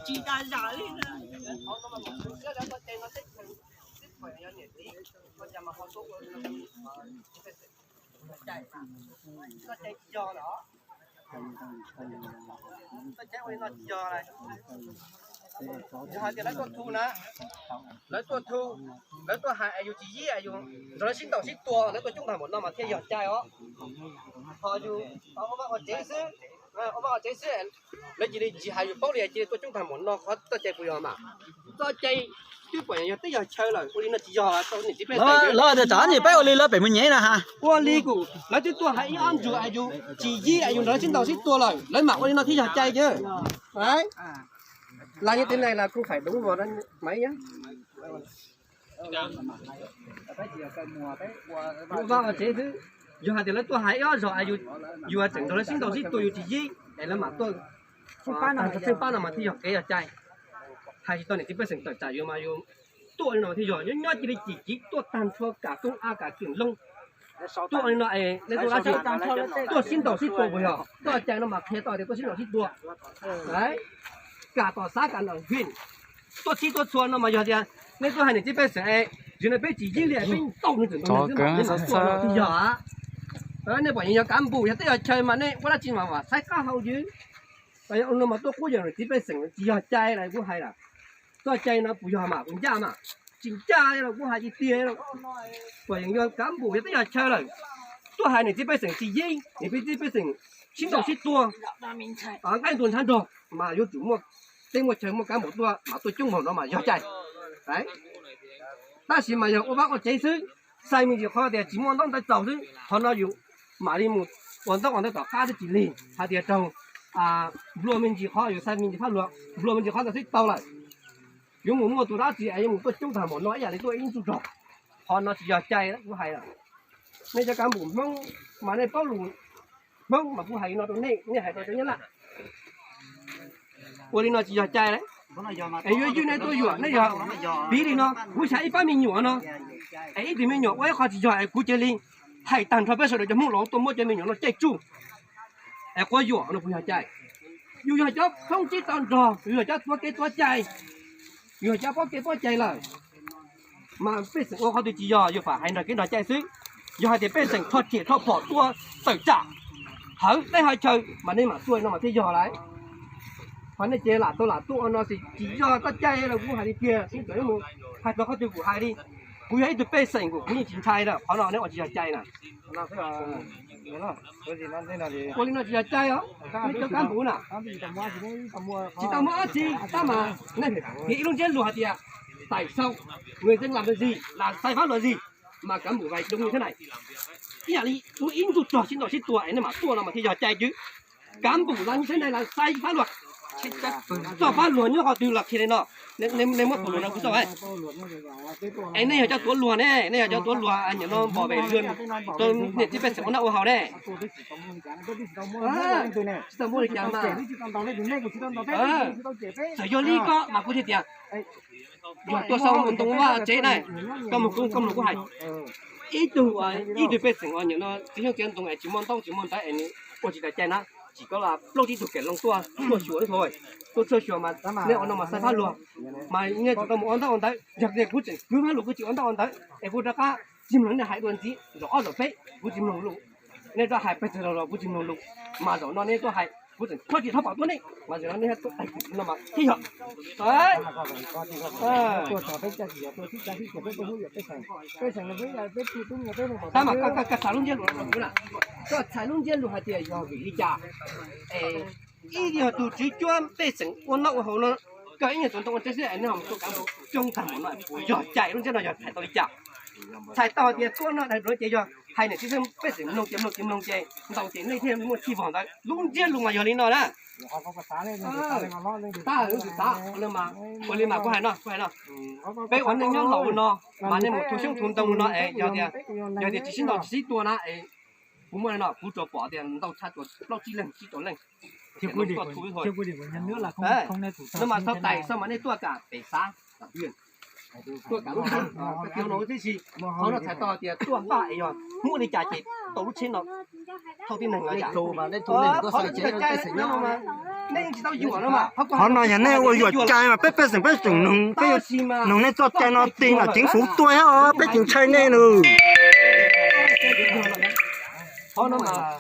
Tsis tas zam li na. Txoj cai ua li no tsis yog lawm. Yog hais tias lawv tuaj thu na, lawv tuaj thu, lawv tuaj hais es yus tsis yib es yus nrog lawv sib ntaus sib tua, lawv tuaj coob tag npaum no mas thiaj yog cai os. Ho yus ua vaj ua tsev xwb, ua vaj ua tsev xwb, lawv cia li tsis hais yus paub li cia li tuaj coob tag npaum no qhov txoj cai puas yog mas? Txoj cai twb pom yog teb yog chaw lawm, ua li no tsis yog rau niam txiv pej xeem. Lawv tias tsam niam peb ua li lawv pem mus nyev na ha. Ua li kuv lawv twb tuaj hais ib ob ntsug es yus tsis yib es yus nrog lawv sib ntaus sib tua lawm, lawv mam ua li no thiaj yog cai ces. Là như thế này là không phải đúng luật đấy, máy nhá. Ua vaj ua tsev xwb, yog hais tias lawv tuaj hais ib ob zaug es yus tseem nrog lawv sib ntaus sib tua yus tsis yib es lawv mam tuaj tag nrho xeeb pab no mas thiaj yog kev yog cai. Hais tsis tau niam txiv pej xeem tawm tsam yus mas yus tuaj li no thiaj yog, nyob nyob cia li cim civ tuaj tag nrho kam toob ab kam kiam loo. Tuaj li no es nej tuaj dab tsi? Tuaj sib ntaus sib tua puas yog? Txoj cai no mas qhia tau tias tuaj sib ntaus sib tua. Kam tom xav kam nram hwj, tuaj txhij tuaj txhua no mas yog tias nej tuaj hais niam txiv pej xeem es yus no peb tsis yib li es peb ntaus nws txawm ntaus nws xwb mas nej mam tuaj no thiaj yog. Nej pom yog kav npum yog teb yog chaw mas nej ua dab tsi mas mam saib qab hau ywg. Ua no mas tuaj qub yog niam txiv pej xeem tsis yog cai lawm kuv hais lawm. Txoj cai no puas yog mas kuv ncaj mas? Tsis ncaj los kuv hais tiag tiag. Pom yog kav npum yog teb yog chaw lawm, tuaj hais niam txiv pej xeem tsis yeeb, niam txiv pej xeem sib ntaus sib tua, nqaij ntuag ntshav nrog mas yuav tsum muaj teb muaj chaw muaj kav npum tuaj mas tuaj coob npaum no mas yog cai. Tab sis mas yog ua vaj ua tsev xwb, xais me ntsis qhov tias tsis muaj ntaub ntawv txaus xwb, qhov no yus mam li mus ua ntaub ua ntawv tom qab twb tsis lig hais tias raug nplua me ntsis qhov yus xais me ntsis pháp luật, nplua me ntsis qhov ntawd xwb tau lawm. Yuav mus muaj tus dab tsi es yuav mus tuaj coob tag npaum no ib yam li tuaj ib ntsuj rog. Qhov no tsis yog cai kuv hais lawm. Nej cov kav npum Hmoob mas nej paub lus Hmoob mas kuv hais li no rau nej, nej hais rau cov Nyab Laj. Ua li no tsis yog cai lawm. Es yuav ywj nej tuaj yuam nej yog piv li no, kuv xav ib pab me nyuam no, es ib tug me nyuam ua ib qho tsis yog es kuv cia li hais tag nrho peb sawv daws cov Hmoob los tuaj muab cov me nyuam no caij tsuj es quab yuam no puas yog cai? Yus yog cov Hmoob tsis tau nrog, yus yog cov tuav kev tuav cai, yus yog cov paub kev paub cai lawm. Mas pej xeem ua qhov twg tsis yog, yus fam hais nrog kev nrog cai xwb. Yog hais tias pej xeem rho riam rho phom tuaj tawm tsam hawv teb hawv chaw mas nej mam tuaj no mas thiaj yog lawm. Ho nej ces lam tau lam tuaj ua no xwb tsis yog txoj cai los kuv hais li tiag, sib txawm mus hais txog qhov twg kuv hais li. Kuv yog ib tug pej xeem kuv, kuv yeej tsis ntshai lawm, qhov no nej ua tsis yog cai na. Ua li no tsis yog cai os, nej cov kab npuv na. Tsis tau muaj dab tsi, tab mas nej piav ib lub ntsiab lus hais tias, tại sao người dân làm được gì, là sai pháp luật gì, mà cán bộ này đúng như thế này. Ib yam li ua ib ntsuj rog sib ntaus sib tua es nej mam tuaj no mas thiaj yog cai twb. Cán bộ làm như thế này là sai pháp luật. Txoj pháp luật nyob qhov twg los qhia li no. Nej muab tus lus no kuv xauj. Es nej yog cov tuav luag ne, nej yog cov tuav luag nim no bảo vệ rừng rau niam txiv pej xeem ua noj ua haus ne. Tsis tau muaj li cas mas. Txawm yog li ko mas kuv thiaj tias, yog tuaj sau mus ntoo vaj tsev na, koj mus kuv, koj mus kuv hais. Ib tug, ib tug pej xeem uas nim no txiv xyoob txiv ntoo es tsis muaj ntaub tsis muaj ntawv es nws ua tsis tau cai na, tsis koj los plaub tsib tug kev loo tuaj tshuaj xyuas ib tug, tuaj tshuaj xyuas mas nej ua no mas sai pháp luật. Mas nej tsis tau mus ua ntaub ua ntawv, yog tias kuv tseem kwv hab lus kuv tsis ua ntaub ua ntawv es kuv rov qab tsis mloog nej hais dua ntxiv zaum ob zaum peb, kuv tsis mloog lus. Nej rov hais pes tsawg los kuv tsis mloog lus, mas zaum no nej tuaj hais kuv tseem thov txim thov pom tuab neeg, mas zaum no nej tuaj hais kuv no mas thiaj yog. Tab mas koj xav lub ntsiab lus no rau kuv na, koj txhais lub ntsiab lus hais tias yog vim li cas es ib yog tus tswv cuab pej xeem ua noj ua haus no, koj ib nyuag tuav ntoo ua tsev xwb es nej ho mus tuaj kav npum coob tag npaum no, puas yog cai? Lub ntsiab no yog txhais tau li cas? Txhais tau tias tuaj no daim duav ces yog hais niam txiv pej xeem mloog ces mloog ces mloog ces ntaus ces nej thiaj muaj txij vog ntawd. Lub ntsiab lus mas yog li no na. Tab sis xav ua li mas kuv hais no, kuv hais no, peb ua neej nyob laus no mas nej mus thu xyoob thu ntoo no es yog tias, yog tias tsis sib ntaus tsis sib tua na es kuv muaj no kuv tsuas pom tias ntau tshaj tsuas plaub tsib leeg tsib rau leej. Ces kuv tuaj thu ib hua. No mas txog tais xwb mas nej tuaj kam pem xav, tuaj kam lub tsheb, koj tiv no tib si. Qhov no txhais tau tias tuaj npaj es yog muaj li cas ces tau lub tsheb no thauj tib neeg los yam. Qhov no tsis tau cai no mas. Qhov no yog nej ua yuam cai mas peb pej xeem peb tseem nug, peb nug nej txoj cai no tig nom ceev fuv tuaj thiab os, peb tsis ntshai nej nws.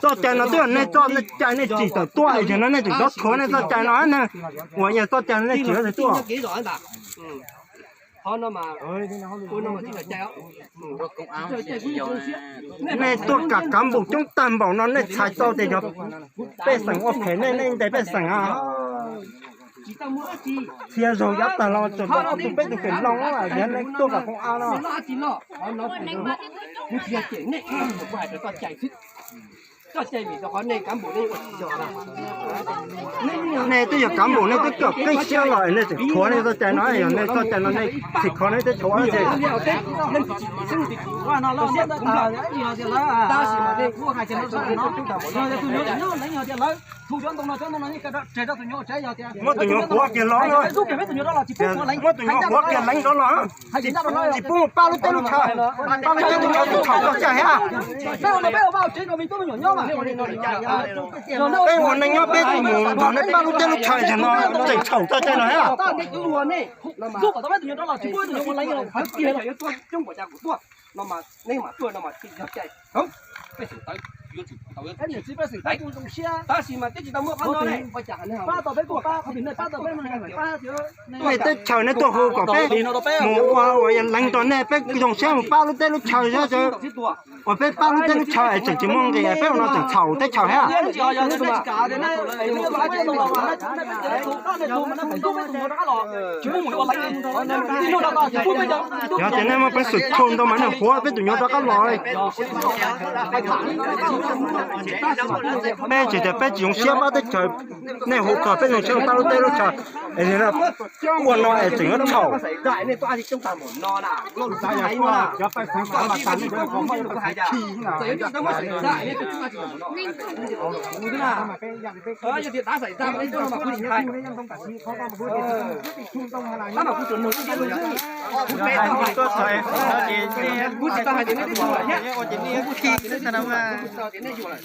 Txoj cai no twb yog nej txoj cai nej tsim tawm tuaj, yog no nej tseem rov thuav nej txoj cai no, nej uas yog txoj cai no nej tsim tawm tuaj. Nej tuaj kam kav npus coob tag npaum no nej txhais tau tias yog pej xeem ua phem nej, nej ntes pej xeem a. Txhia zaug yav tag los tseem tus peb tus pem loo, yog nej tuaj kam koom a no. Nej twb yog kav npus nej twb kawm keeb siab los nej tseem thuav nej txoj cai no, yog nej txoj cai no nej tsis kho nej teb chaws ua dab tsi. Muab tus nyuam qhuav kiag los, muab tus nyuam qhuav kiag leev rov los. Tsis pub mus pab lub teb lub chaw, pab lub teb lub chaw tsis txhaum txoj cai thiab. Peb ua neej nyob peb mus nrog nej pab lub teb lub chaw, yog no tseem txhaum txoj cai no thiab. Nej teb chaws nej tuaj hu kom peb mus ua ua yog leev rau nej, peb zoo siab mus pab lub teb lub chaw xwb. Uas peb pab lub teb lub chaw es tseem tsis muaj nqis, peb ua no tseem txhaum teb chaws thiab. Yog tias nej muaj peev xwm tshua ntau mas nej huav peb tus nyuam rov qab los. Peb tsis tias peb tsis zoo siab pab teb chaws, nej hu kom peb zoo siab pab lub teb lub chaw, es ua no es tseem yuav txhaum.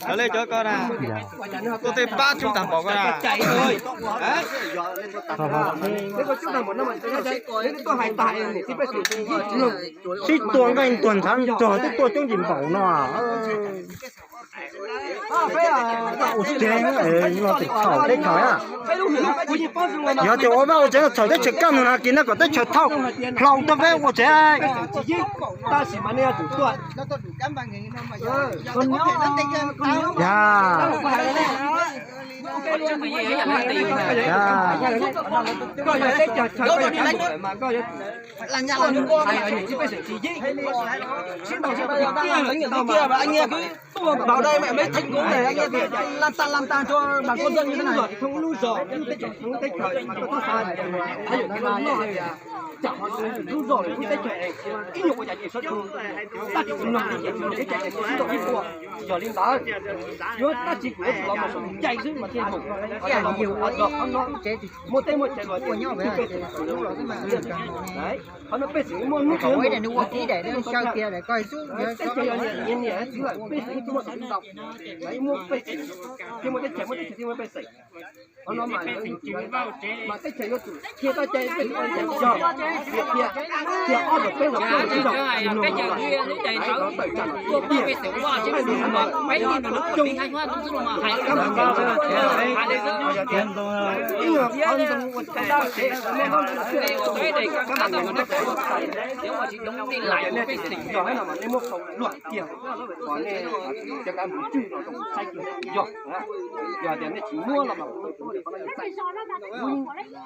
Lawv le cov ko na, tuaj tej pab tsuj tag npaum ko na. Sib tua nqeej tuag ntshav nrog twb tuaj coob tsis npaum no. Ua tsev los tseem txhaum teb chaws. Yog tias ua vaj ua tsev los txhaum teb chaws kaj mus no kis no kom teb chaws thauj hlau tuaj peb ua tsev. Bảo đây mẹ mấy thành công này anh em, lan tăn lan tăn cho bà con dân như thế này. Yog li ntawd, yuav dab tsi kuv yuav tsum los mus cai xwb mas thiaj mus. Qhov no muaj teb muaj chaw los ua nyob, qhov no pej xeem muaj hnub ua tib daim xyaw tias daim ko xwb, teb chaws yog niam txiv lawm, pej xeem tsis muaj tus tau, muaj pej xeem thiaj muaj teb chaws, muaj teb chaws thiaj muaj pej xeem. Qhov no mas, mas teb chaws yuav tsum qhia txoj cai pej xeem ua li cas yog, qhia ob zaug peb zaug plaub zaug tsib zaug, tawm tsam tiag tiag, ib qhov ntoo ua txhaum txoj tsev, nej muab qhau luaj tiag, kom nej cov kav mus tswj los rau kuv saib kiag yog, yog tias nej tsis muab los mas kuv tsis muab tias qhov no yog txaij.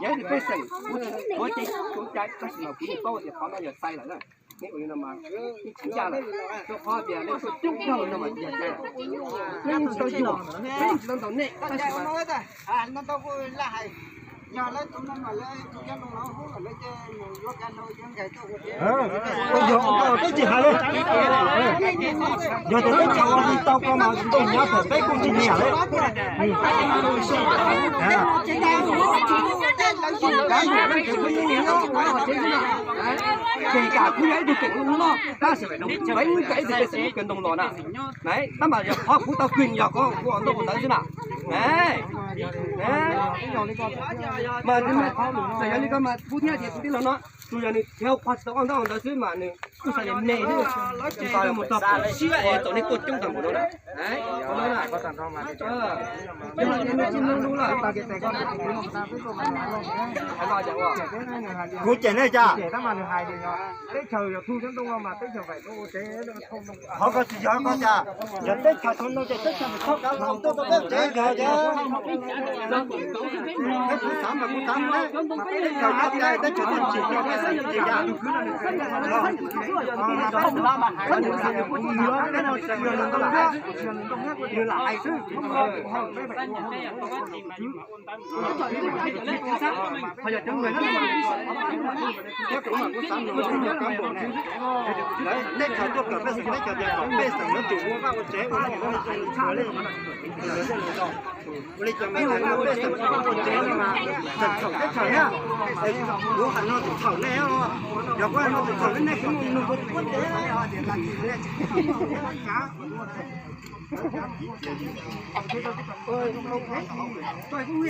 Yog ib tug pej xeem, kuv tsis tuav cai tsuav cai tab sis mas kuv yeej paub tias qhov no yog txaij lawm na. Nej ua li no mas yeej tsis ncaj lawm, rau qhov tias nej tuaj coob dhau li no mas yog txaij lawm. Nej yeej tsis tau yuam, nej yeej tsis tau ntaus nej tab sis mas Yog lawv tus no mas lawv tus coj noo no hub lawv ces mus yuav kav nrau yuav nkais tuaj ua. Yog peb tsis hais li, yog tias peb tsis ua li tau ko mas ntuj nyob thaum peb kuj tsis nyiam li. Ces kuv yog ib tug keem loj, tab sis peb ib tug pej xeem lub kawm ntoo los na. Tab mas yog qhov kuv tau kws yog kuv ua ntau ua ntawd xwb na. Mas yog li ko mas kuv thiaj tias kuv tij laug no, tus yog nws thiaj qhua tsis tau ua ntau ua ntawd xwb mas nws kuj xav tias me xwb, tsis tau mus txog pom siab es txaus nej tuaj coob tag npaum no na. Yog tias nej tsis mloog lus lawm, kuv cem nej cas? Qhov ko tsis yog ko cas, yog teb chaws thaum no ces teb chaws txhob kav los tuaj rau peb tsev yog yog. Peb kuv xav mas kuv xav na, teb chaws nyob tias teb chaws txhob tsim rau peb xeem tsis yog. Nws lam hais xwb. Ho yog cov neeg thiab kuv mas kuv xav nrog cov cab npaum ne, lawv teb chaws tuaj kawm pej xeem, teb chaws tias kom pej xeem yuav tsum ua vaj ua tsev ua li ua li ua li. Ua li cas mas pej xeem ua vaj ua tsev no mas tseem txhaum teb chaws thiab. Kuv hais no tseem txhaum nej, yog kuv hais no tseem txhaum nej, nej kuv mus nug rau tus huab tais. Koj kuj ib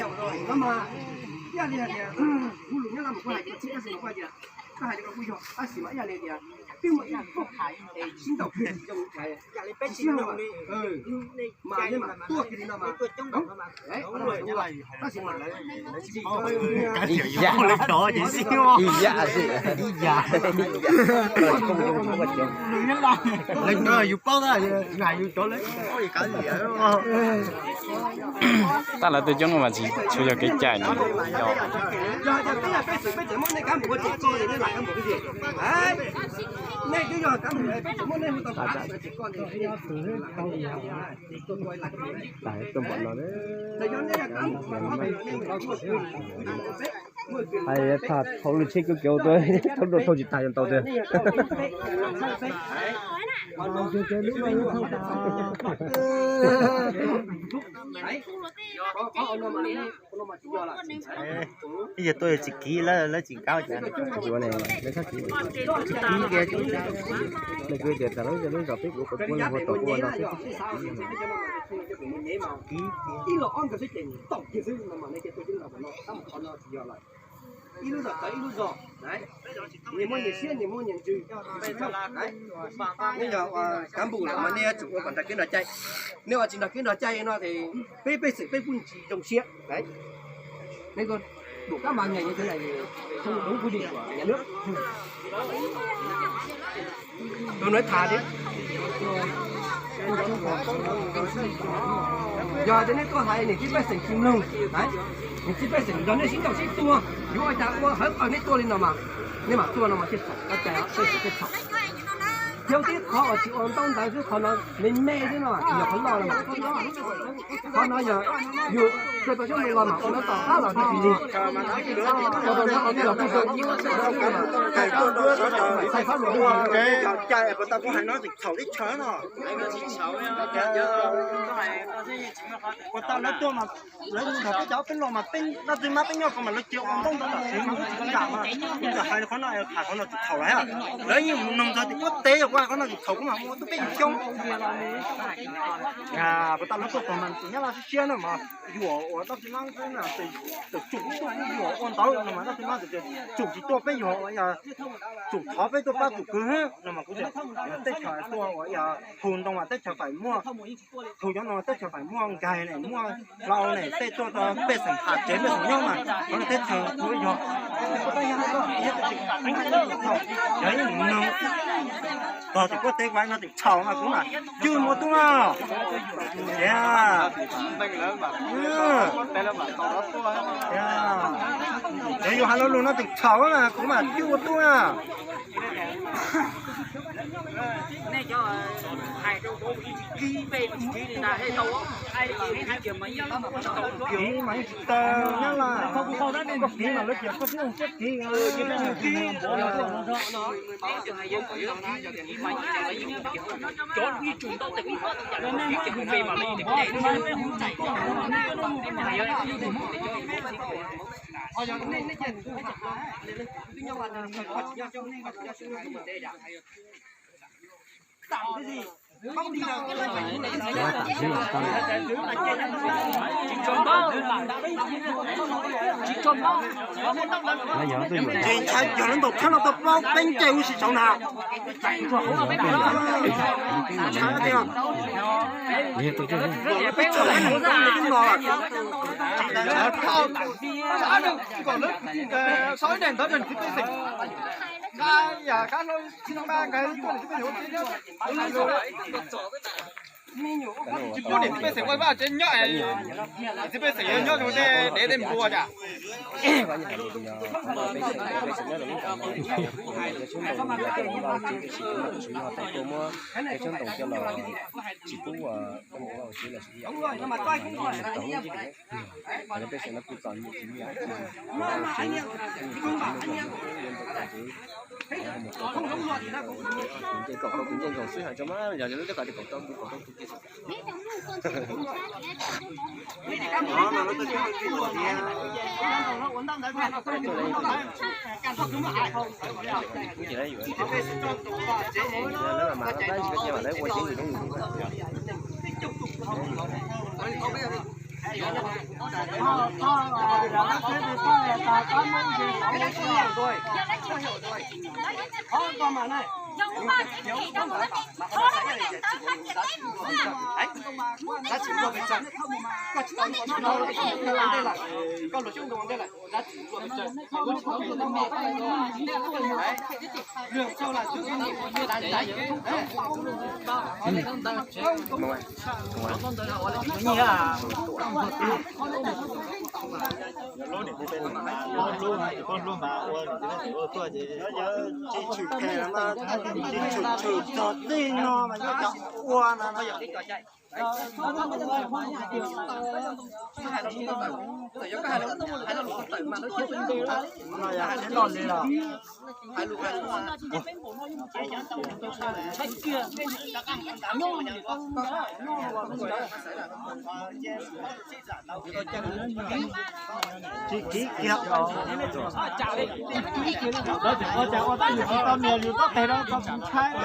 yam li hais tias kuv lus nyob no mas kuv hais tsis txhij tab sis mas kuv hais tias koj hais li ko kuj yog, tab sis mas ib yam li tias twb muaj ib yam li koj hais es sib ntaus kiag tsis zoo, ib yam li peb tsis mloog li mas nej mam tuaj kiag li no mas tab sis mas lawv tsis ib yam li, ib yam li, ib yam li. Lawv yus paub tab sis yus cov lawv Tab lawv tuaj coob no mas tsis tshua yog kev cai no. Yog hais tias peb yog pej xeem peb tseem muab nej kab npum ua tseem koj ces nej lam kab npum xwb. Nej twb yog kab npum, peb tseem muab nej hu tau kab npum tseem koj ces Tuaj npaum no, hais tham hauv lub tsheb kawg kev ua tuaj, thauj dua thauj tsis tag yuav ntau tiag. Ib yam tuaj tsis kiv lawv, lawv tsis kav cas. Tsis kiv kiag, nej kuj tias tas lawv lub zos peb kuv kuv kuv hu tom kuv ua no xwb. Ib los ob nkawd xwb ces tau kiag xwb no mas nej thiaj tuaj coob npaum no, tab mas qhov no tsis yog lawm. Ib lub zos txawv ib lub zos, nyias muaj nyias siab nyias muaj nyias ntsws. Nej yog ua kab npum lawm mas nej yuav tsum ua kom nrog kev nrog cai. Nej ua tsis nrog kev nrog cai no ces peb pej xeem peb kuj tsis zoo siab. Nej dum kab mas ngày như thế này thì không đúng quy định của nhà nước. Tus no tham thiab. Yog tias nej tuaj hais niam txiv pej xeem tsis mloog, niam txiv pej xeem nrog nej sib ntaus sib tua, yuav ua cas ua hawv paws nej tuaj li no mas, nej mam tuaj no mas thiaj txhaum, koj cai pej xeem thiaj txhaum. Yog tib qhov uas tsis ua ntau ntawd xwb, qhov no me me xwb no, tsis yog qhov loj no. Qhov no yog yus cia tau xyoob ntoo los mas ua no tom qab los tsis li. Ua rau no ua no los kuj rau. Xais fab luag. Cai puas tau kuv hais no tseem txhaum teb chaws no. Puas tau lawv tuaj mas lawv nrog peb cov peb los mas peb dab tsi mas peb nyob ko mas lawv cia ua ntau ntau mas tsis kam mas, kuv hais qhov no, hais qhov no tseem txhaum lawm. Lawv yeej mus noog txog tim quốc tế kuv hais qhov no tseem txhaum kuv mas ua tub peb yus xyoob. Puas tau lawv tuaj txog mas tseem nyob laj siab siab no mas yuam ua dab tsi mas, tseem tsum yuam ua ntawd no mas dab tsi mas tseem tsum tsis tuaj peb yuam ua, tsum thov peb tuaj pab tsum kwv no mas kuv tias teb chaws tuaj ua yog hu ntoo mas teb chaws phải muaj, hu cov no teb chaws phải muaj nkais ne, muaj hlau ne, tej tuaj rau pej xeem ham tsev pej xeem nyob mas, no teb chaws hu yog, yog ib mus noog txog tim quốc tế kuv hais no tseem txhaum mas kuv mam cwj mus ua tub na. Yog yus hais lo lus no tseem txhaum mas kuv mam cwj ua tub na. Kiv mas yeej tsis tau nyab laj, koj kiv mas lawv tias koj twb ua siab kiv. Tsis ntshai yog lub ntaus tshab no tau plaub teeb ncaws huv si saud na. Tsis pub niam txiv pej xeem ua vaj tsev nyob, niam txiv pej xeem yuav nyob zoo tej dev tej npua cas. Tsis pub ua tsis ua tsev los peb xeem no kuj txom nyem, nce kaum rau kuv nce nkaus xwb hais tso mas yog lub teb kom kaum rau kuv kaum rau kuv. Tsis tshwm txog txij no mas yog cov ua no no. Tsis kiv kiag. Lawv tseem ua cas ua tab yus tsis tau nias yus tab tes rau tau kuv tshaib.